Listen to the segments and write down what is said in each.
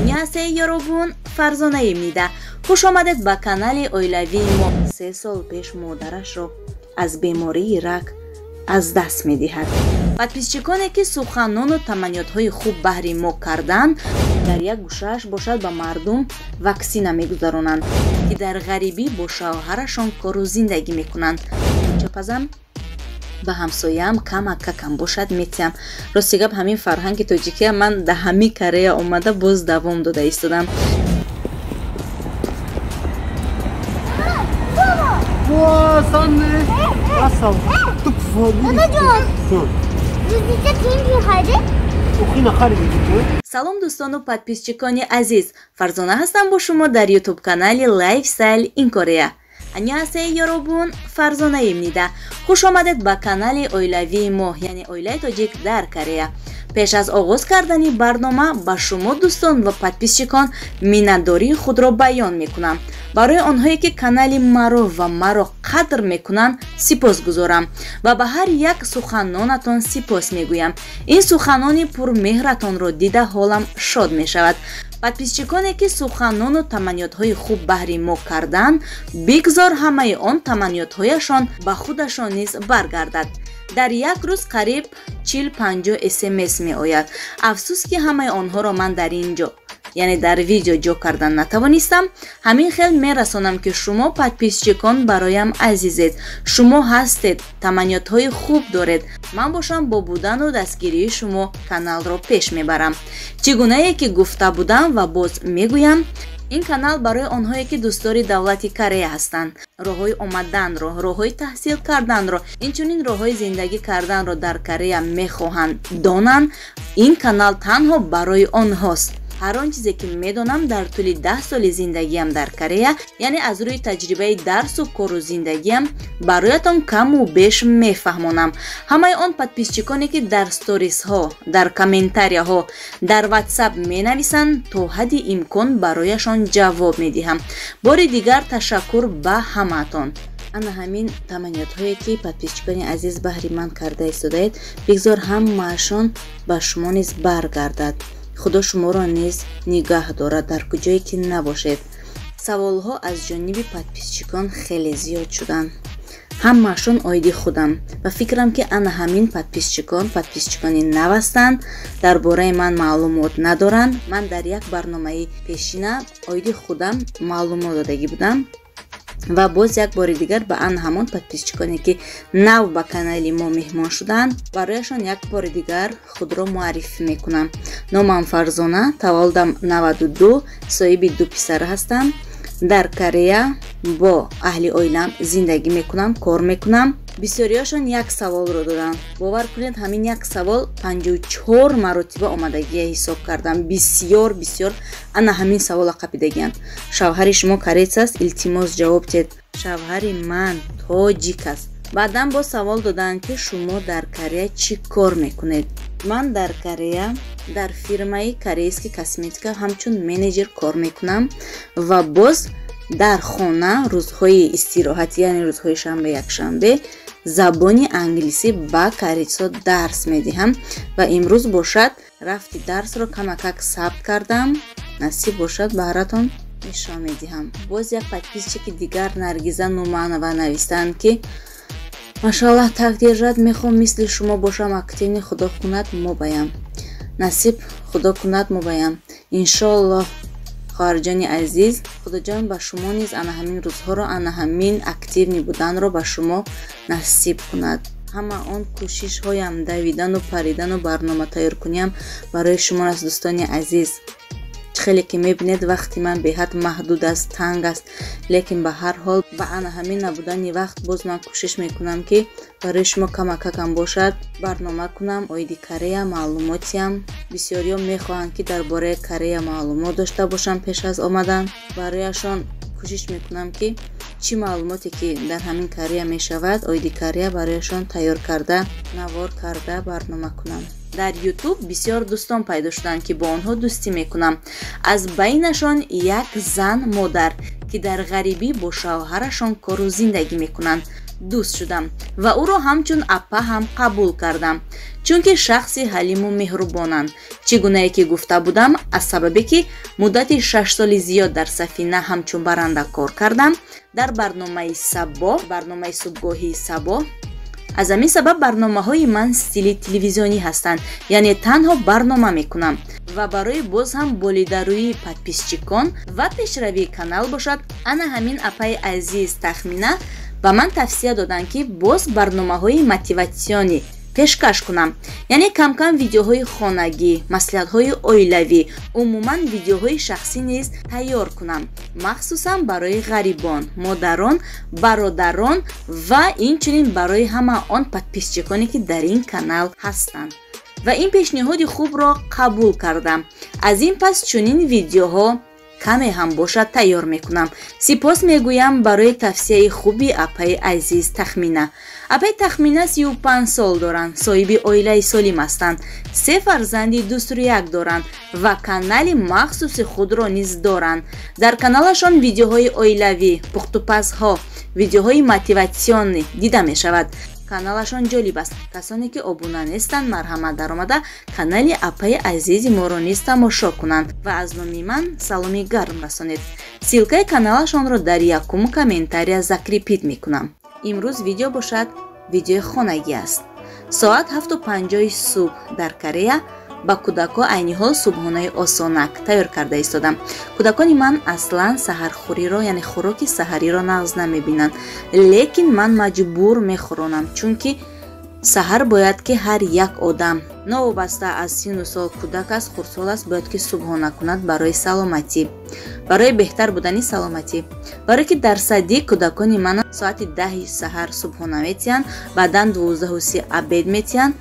안녕하세요 여러분, Фарзонаимнида. Хуш омадед ба канали оилавии мо. 3 сол пеш модарашро аз бемории рак аз даст медиҳад. Подписчиконе ки суханону таманниётҳои хуб баҳри мо карданд, дар як гӯшааш бошад ба мардум ваксина мегузаронанд, ки дар ғарибӣ бо шавҳарашон кору зиндагӣ мекунанд. Чапазам ба ҳамсояам камакакам бошад метиҳам. Рости гап, ҳамин фарҳанги тоҷикия ман да ҳамин Корея омада боз давом дода истодам. Салом дӯстону подписчикони азиз, Фарзона ҳастам бо шумо дар ютуб канали Lifestyle in Korea. Аньясей ёробун, Фарзонаимнида. Хуш омадед ба канали оилавии мо, яъне оилаи тоҷик дар Корея. Пеш аз оғоз кардани барнома ба шумо дӯстон ва подписчикон миннатдории худро баён мекунам. Барои онҳое ки канали маро ва маро қадр мекунанд, сипос гузорам ва ба ҳар як суханонатон сипос мегӯям. Ин суханони пурмеҳратонро дида ҳолам шод мешавад. Подписчиконе ки суханону таманниётҳои хуб баҳри мо карданд, бигзор ҳамаи он таманниётҳояшон ба худашон низ баргардад. Дар як рӯз қариб 40-50 смс меояд. Афсӯс ки ҳамаи онҳоро ман дар ин ҷо, яъне дар видео ҷо кардан натавонистам. Ҳамин хел мерасонам ки шумо подписчикон бароям азизед. Шумо ҳастед, таманниётҳои хуб доред. Ман бошам бо будану дастгирии шумо каналро пеш мебарам. Чӣ гунае ки гуфта будам ва боз мегӯям, ин канал барои онҳое ки дӯстдори давлати Корея ҳастанд, роҳҳои омаданро, роҳҳои таҳсил карданро, инчунин роҳҳои зиндагӣ карданро дар Корея мехоҳанд донанд, ин канал танҳо барои онҳост. Ҳар он чизе ки медонам дар тӯли 10 соли зиндагиам дар Корея, яъне аз рӯи таҷрибаи дарсу кору зиндагиам бароятон каму беш мефаҳмонам. Ҳамаи он подписчиконе ки дар сторисҳо, дар комментарияҳо, дар ватсап менависанд, то ҳадди имкон барояшон ҷавоб медиҳам. Бори дигар ташаккур ба ҳамаатон. Ана ҳамин таманниётҳое ки подписчикони азиз баҳри ман карда истодаед, бигзор ҳамаашон ба шумо низ баргардад. Худо шуморо низ нигаҳ дорад дар куҷое ки набошед. Саволҳо аз ҷониби подписчикон хеле зиёд шуданд. Ҳамаашон оиди худам ва фикрам ки ана ҳамин подписчикон подписчикони нав ҳастанд, дар бораи ман маълумот надоранд. Ман дар як барномаи пешина оиди худам маълумот додагӣ будам ва боз як бори дигар ба ан ҳамон подписчиконе ки нав ба канали мо меҳмон шуданд, барояшон як бори дигар худро муаррифӣ мекунам. Номам Фарзона, таваллудам 92, соҳиби 2 писар ҳастам. Дар Корея бо аҳли оилам зиндагӣ мекунам, кор мекунам. Бисёриёшон як саволро доданд. Бовар кунед, ҳамин як савол 54 маротиба омадагия ҳисоб кардам. Бисёр бисёр ана ҳамин савола қапидагиянд. Шавҳари шумо кореец аст? Илтимос ҷавоб диҳед. Шавҳари ман тоҷик аст. Баъдан боз савол доданд ки шумо дар Корея чӣ кор мекунед? Ман дар Корея дар фирмаи корейски косметика ҳамчун менеҷер кор мекунам ва боз дар хона рӯзҳои истироҳат, яъне рӯзҳои шанбе, якшанбе забони англисӣ ба корейсо дарс медиҳам ва имрӯз бошад рафти дарсро камакак сабт кардам. Насиб бошад баҳратон нишон медиҳам. Боз як подписчики дигар Наргиза Нуманова навистанд ки машаллаҳ, так держать, мехоҳам мисли шумо бошам, активный, худо кунад мобаям. Насиб худо кунад мобаям. Иншоаллоҳ, хоҳарҷони азиз, худоҷон ба шумо низ ана ҳамин рӯзҳоро, ана ҳамин активный буданро ба шумо насиб кунад. Ҳама он кӯшишҳоям, давидану паридану барнома тайёркуниям барои шумо аст, дӯстони азиз. Хеле ки мебинед, вақти ман беҳад маҳдуд аст, танг аст, лекин ба ҳар ҳол ба ана ҳамин набудани вақт боз ман кӯшиш мекунам ки барои шумо камакакам бошад барнома кунам оиди Корея маълумотиям. Бисёриё мехоҳанд ки дар бораи Корея маълумот дошта бошам пеш аз омадан. Барояшон кӯшиш мекунам ки чӣ маълумоте ки дар ҳамин Корея мешавад оиди Корея барояшон тайёр карда, навор карда барнома кунам. Дар YouTube бисёр дӯстон пайдо шуданд ки бо онҳо дӯстӣ мекунам. Аз байнашон як зан модар ки дар ғарибӣ бо шавҳарашон кору зиндагӣ мекунанд. Дӯст шудам ва ӯро ҳамчун апа ҳам қабул кардам, чунки шахси ҳалиму меҳрубонанд. Чӣ гунае ки гуфта будам, аз сабабе ки муддати 6 соли зиёд дар Сафина ҳамчун баранда кор кардам дар барномаи Сабо, барномаи субҳгоҳии Сабо. Аз ҳамин сабаб барномаҳои ман стили телевизионӣ ҳастанд, яъне танҳо барнома мекунам ва барои боз ҳам болидарӯии подписчикон ва пешравии канал бошад, ана ҳамин апаи азиз Тахмина ба ман тавсия доданд, ки боз барномаҳои мотиватсионӣ пешкаш кунам, яъне кам-кам видеоҳои хонагӣ, маслиҳатҳои оилавӣ, умуман видеоҳои шахсӣ низ тайёр кунам, махсусан барои ғарибон, модарон, бародарон ва инчунин барои ҳама он подписчиконе, ки дар ин канал ҳастанд. Ва ин пешниҳоди хубро қабул кардам. Аз ин пас чунин видеоҳо каме ҳам бошад тайёр мекунам. Сипос мегӯям барои тавсияи хуби апаи азиз Тахмина. Апаи Тахмина 35 сол доранд, соҳиби оилаи солим ҳастанд, се фарзанди дӯстрӯяк доранд ва канали махсуси худро низ доранд. Дар каналашон видеоҳои оилавӣ, пухтупазҳо, видеоҳои мотиватсионӣ дида мешавад. Каналашон ҷолиб аст. Касоне ки обуна нестанд, марҳамат даромада канали апаи азизи моро низ тамошо кунанд ва аз номи ман саломи гарм расонед. Ссылкаи каналашонро дар якум комментария закрепить мекунам. Имрӯз видео бошад, видеои хонагӣ аст. Соат 7:50 субҳ дар Корея ба кӯдакҳо айни ҳол субҳонаи осонак тайёр карда истодам. Кӯдакони ман аслан саҳархӯриро, яъне хӯроки саҳариро нағз намебинанд, лекин ман маҷбур мехӯронам, чунки саҳар бояд ки ҳар як одам, новобаста аз сину сол, кӯдак аст, хурдсол аст, бояд ки субҳона кунад барои саломатӣ, барои беҳтар будани саломатӣ. Барое ки дар садик кӯдакони ман соати 10 саҳар субҳона метиҳанд, баъдан 12:30 обед метиҳанд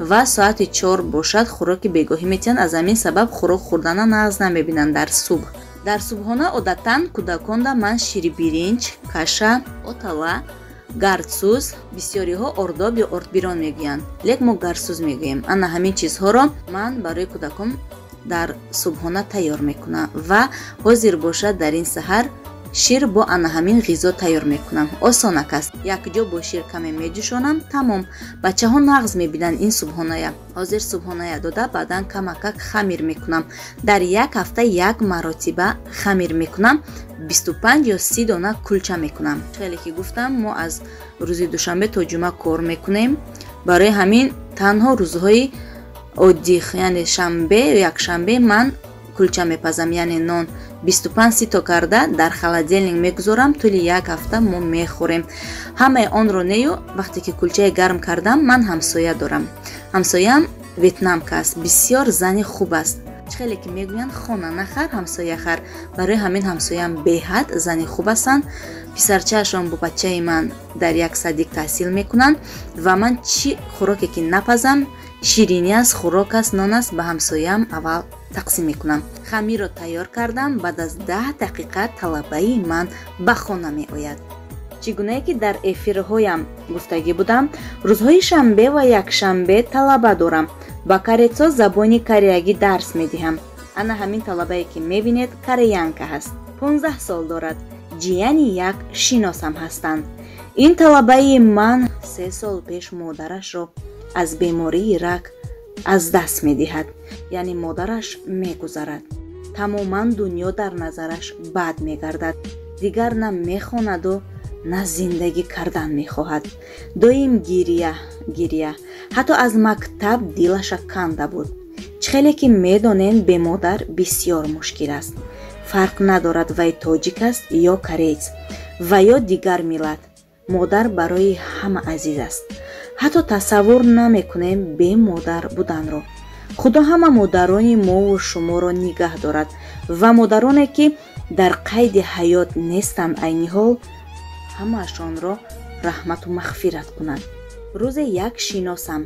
ва соати 4 бошад хӯроки бегоҳӣ метиҳанд. Аз ҳамин сабаб хӯрок хӯрдана нағз намебинанд дар субҳ. Дар субҳона одатан кӯдаконда ман шири биринҷ, каша, отала, гардсӯз, бисёриҳо ордоб ё ордбирон мегӯянд, лек мо гардсӯз мегӯем. Ана ҳамин чизҳоро ман барои кӯдакон дар субҳона тайёр мекунам ва ҳозир бошад дар ин саҳар шир бо ана ҳамин ғизо тайёр мекунам. Осонак аст, якҷо бо шир каме меҷӯшонам, тамом. Бачаҳо нағз мебинанд ин субҳоная. Ҳозир субҳоная дода, баъдан камакак хамир мекунам. Дар як ҳафта як маротиба хамир мекунам, 25 ё 30 дона кулча мекунам. Хеле ки гуфтам, мо аз рӯзи душанбе то ҷумъа кор мекунем. Барои ҳамин танҳо рӯзҳои оддӣ, яъне шанбе ё якшанбе ман кулча мепазам, яъне нон 25-30 то карда дар холодильник мегузорам, тӯли як ҳафта мо мехӯрем. Ҳамаи онро нею вақте ки кулчаи гарм кардам, ман ҳамсоя дорам. Ҳамсоям ветнамка аст, бисёр зани хуб аст. Хеле ки мегӯянд хона нахар, ҳамсоя хар. Барои ҳамин ҳамсоям беҳад зани хуб ҳастанд. Писарчаашон бо бачаи ман дар як садик таҳсил мекунанд ва ман чӣ хӯроке ки напазам, ширинӣ аст, хӯрок аст, нон аст, ба ҳамсоям аввал тақсим мекунам. Хамирро тайёр кардам, баъд аз 10 дақиқа талабаи ман ба хона меояд. Чӣ гунае ки дар эфирҳоям гуфтагӣ будам, рӯзҳои шанбе ва якшанбе талаба дорам. Ба корейцо забони кореягӣ дарс медиҳам. Ана ҳамин талабае ки мебинед кореянка ҳаст, 15 сол дорад, ҷияни як шиносам ҳастанд. Ин талабаи ман 3 сол пеш модарашро аз бемории рак аз даст медиҳад, яъне модараш мегузарад. Тамоман дунё дар назараш бад мегардад, дигар на мехонаду на зиндагӣ кардан мехоҳад. Доим гирия гирия, ҳатто аз мактаб дилаша канда буд. Чӣ хеле ки медонем, бемодар бисёр мушкил аст. Фарқ надорад вай тоҷик аст ё кореец ва ё дигар миллат, модар барои ҳама азиз аст. Ҳатто тасаввур намекунем бемодар буданро. Худо ҳама модарони мову шуморо нигаҳ дорад ва модароне ки дар қайди ҳаёт нестанд айни ҳол, ҳамаашонро раҳмату мағфират кунад. Рӯзе як шиносам,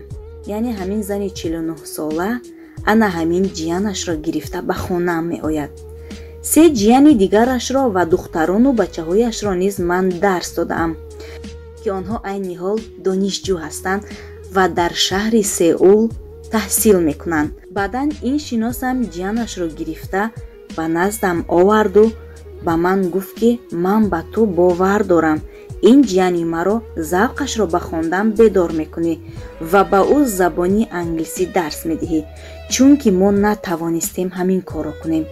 яъне ҳамин зани 49 сола, ана ҳамин ҷиянашро гирифта ба хонаам меояд. 3 ҷияни дигарашро ва духтарону бачаҳояшро низ ман дарс додаам, ки онҳо айни ҳол донишҷӯ ҳастанд ва дар шаҳри Сеул таҳсил мекунанд. Баъдан ин шиносам ҷиянашро гирифта ба наздам оварду ба ман гуфт, ки ман ба ту бовар дорам, Ин ҷияни маро завқашро ба хондан бедор мекунӣ ва ба ӯ забони англисӣ дарс медиҳӣ, чунки мо натавонистем ҳамин корро кунем.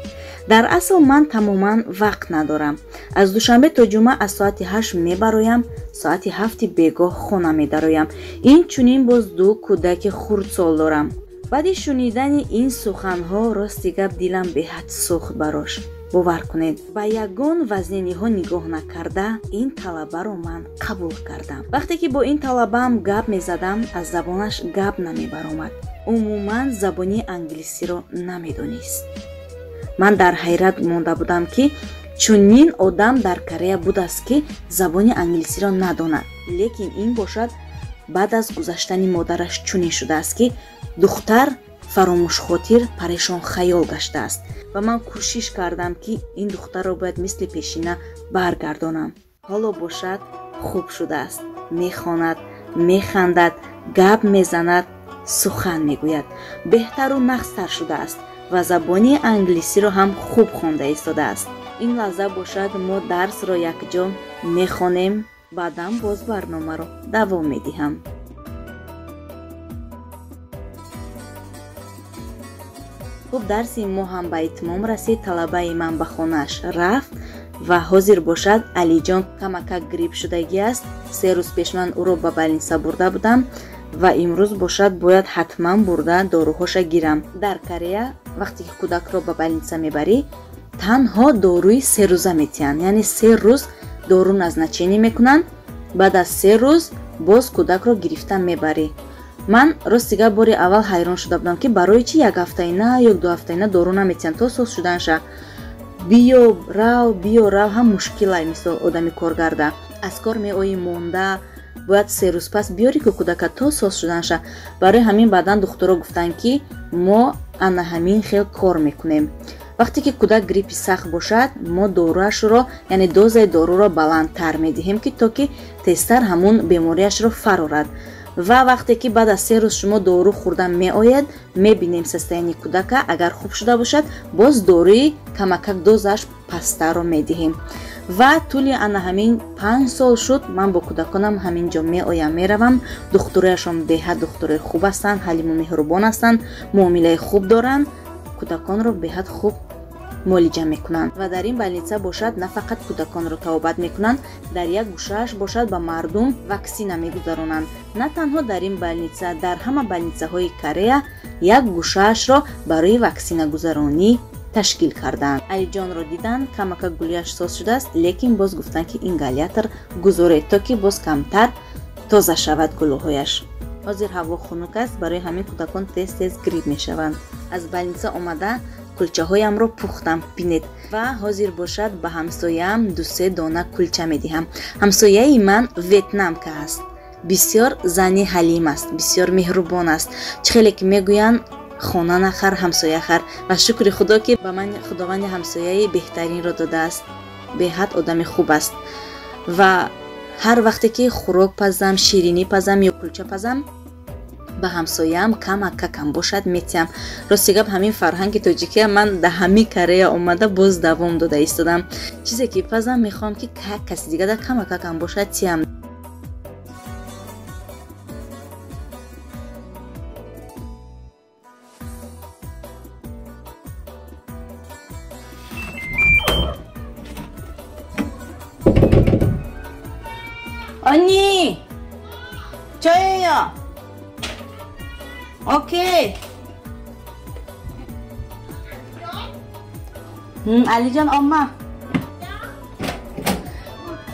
Дар асл ман тамоман вақт надорам. Аз душанбе то ҷумъа аз соати 8 мебароям, соати 7 бегоҳ хона медароям. Инчунин боз ду кӯдаки хурдсол дорам. Баъди шунидани ин суханҳо рости гап дилам беҳад сӯхт барош. Бовар кунед, ба ягон вазниниҳо нигоҳ накарда ин талабаро ман қабул кардам. Вақте ки бо ин талабаам гап мезадам, аз забонаш гап намебаромад. Умуман забони англисиро намедонист. Ман дар ҳайрат монда будам, ки чунин одам дар Корея будааст, ки забони англисиро надонад. Лекин ин бошад баъд аз гузаштани модараш чунин шудааст, ки духтар фаромӯшхотир парешонхаёл гаштааст ва ман кӯшиш кардам, ки ин духтарро бояд мисли пешина баргардонам. Ҳоло бошад хуб шудааст, мехонад, механдад, гап мезанад, сухан мегӯяд, беҳтару нағзтар шудааст ва забони англисиро ҳам хуб хонда истодааст. Ин лаҳза бошад мо дарсро якҷо мехонем, баъдан боз барномаро давом медиҳам. Хуб, дарси мо ҳам ба итмом расид. Талабаи ман ба хонааш рафт ва ҳозир бошад Алиҷон камакак грипп шудагӣ аст. 3 рӯз пеш ман ӯро ба больница бурда будам ва имрӯз бошад бояд ҳатман бурда доруҳоша гирам. Дар Корея вақте ки кӯдакро ба больница мебарӣ, танҳо доруи 3 рӯза метиҳанд, яъне 3 рӯз дору назначение мекунанд, баъд аз 3 рӯз боз кӯдакро гирифта мебарӣ. Ман рости гап бори аввал ҳайрон шуда будам, ки барои чи як ҳафтаина ё 2 ҳафтаина дору наметиҳанд то соз шуданша. Биё рав, биё рав ҳам мушкилай, мисол одами коргарда аз кор меоӣ монда, бояд 3 рӯз пас биёрӣ ку кӯдака то соз шуданша. Барои ҳамин баъдан духтуро гуфтанд, ки мо ана ҳамин хел кор мекунем. Вақте ки кӯдак гриппи сахт бошад, мо доруашро, яъне дозаи доруро баландтар медиҳем, ки то ки тезтар ҳамун бемориашро фарорад. Ва вақте ки баъд аз 3 рӯз шумо дору хӯрдан меояд, мебинем состояние кӯдака, агар хуб шуда бошад, боз доруи камакак дозааш пасттарро медиҳем. Ва тӯли ана ҳамин 5 сол шуд, ман бо кӯдаконам ҳамин ҷо меоям, меравам. Духтурояшон беҳад духтурои хуб ҳастанд, ҳалиму меҳрубон ҳастанд, муомилаи хуб доранд, кӯдаконро беҳад хуб муолиҷа мекунанд. Ва дар ин больница бошад на фақат кӯдаконро табобат мекунанд, дар як гӯшааш бошад ба мардум ваксина мегузаронанд. На танҳо дар ин больница, дар ҳама больницаҳои Корея як гӯшаашро барои ваксинагузаронӣ ташкил карданд. Алиҷонро диданд, камака гулияш соз шудааст, лекин боз гуфтанд, ки ингалятор гузоред, то ки боз камтар тоза шавад гулӯҳояш. Ҳозир ҳаво хунук аст, барои ҳамин кӯдакон тез-тез грипп мешаванд. Аз больница омада кулчаҳоямро пухтам, бинед. Ва ҳозир бошад ба ҳамсояам 2-3 дона кулча медиҳам. Ҳамсояи ман ветнамка аст, бисёр зани ҳалим аст, бисёр меҳрубон аст. Чӣ хеле ки мегӯянд, хона нахар, ҳамсоя хар. Ва шукри худо, ки ба ман худованди ҳамсояи беҳтаринро додааст. Беҳад одами хуб аст. Ва ҳар вақте ки хӯрок пазам, ширинӣ пазам ё кулча пазам, ба ҳамсояам камакакам бошад метиҳам. Рости гап ҳамин фарҳанги тоҷикия ман дар ҳамин Корея омада боз давом дода истодам. Чизе ки пазам, мехоҳам, ки каси дигада камакакам бошад тиҳам. 언니! 저예요! 오케이! 응, 알리전 엄마!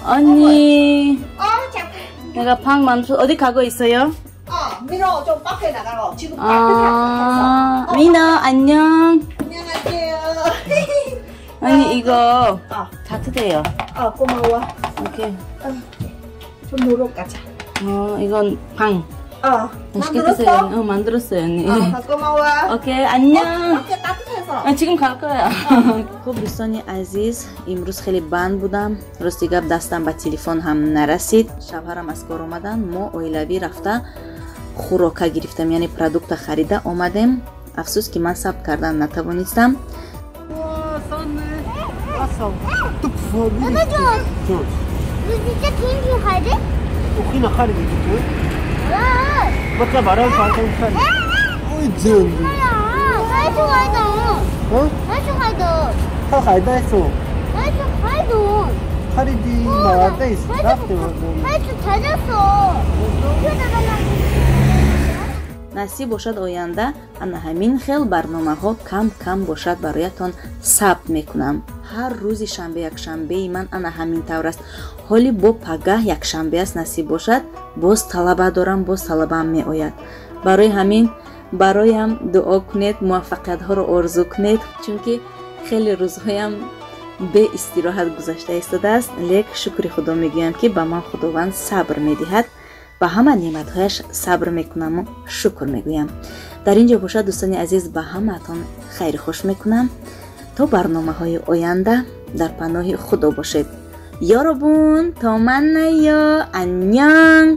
언니! 내가 방 만들, 어디 가고 있어요? 민호 좀 밖에 나가고 지금 아, 민호 안녕. 안녕하세요. 언니 이거 따뜻해요. 고마워. 오케이. 좀 놀러 가자. 이건 방. 맛있게 드세요. 만들었어요 언니. 고마워. 오케이 안녕. 밖에 따뜻해서. 지금 갈 거야. хуб дӯстони азиз, имрӯз хеле банд будам. Рости гап дастам ба телефон ҳам нарасид. Шавҳарам аз кор омадан, мо оилавӣ рафта хӯрока гирифтам, яъне продукта харида омадем. Афсӯс ки ман сабт кардан натавонистам. 너 진짜 비행기 가야 돼? 그냥 가야 되겠지? 왜? 맞다 말하는 거 어이 저 야, 사이즈 가야 돼. 어? 사이즈 가야 돼. 다 가야 했어. 사이즈 가야 돼. 하리디 나왔다 있어. 사이즈 찾았어. Насиб бошад, оянда ана ҳамин хел барномаҳо кам кам бошад бароятон сабт мекунам. Ҳар рӯзи шанбе, якшанбеи ман ана ҳамин тавр аст. Ҳоли бо пагаҳ якшанбе аст, насиб бошад, боз талаба дорам, боз талабаам меояд. Барои ҳамин бароям дуо кунед, муваффақиятҳоро орзу кунед, чунки хеле рӯзҳоям беистироҳат гузашта истодааст. Лек шукри Худо мегӯям, ки ба ман Худованд сабр медиҳад. Ба ҳама неъматҳояш сабр мекунаму шукр мегӯям. Дар ин ҷо бошад, дӯстони азиз, ба ҳамаатон хайри хуш мекунам. То барномаҳои оянда дар паноҳи Худо бошед. Ёробун, то маннаё, аннён.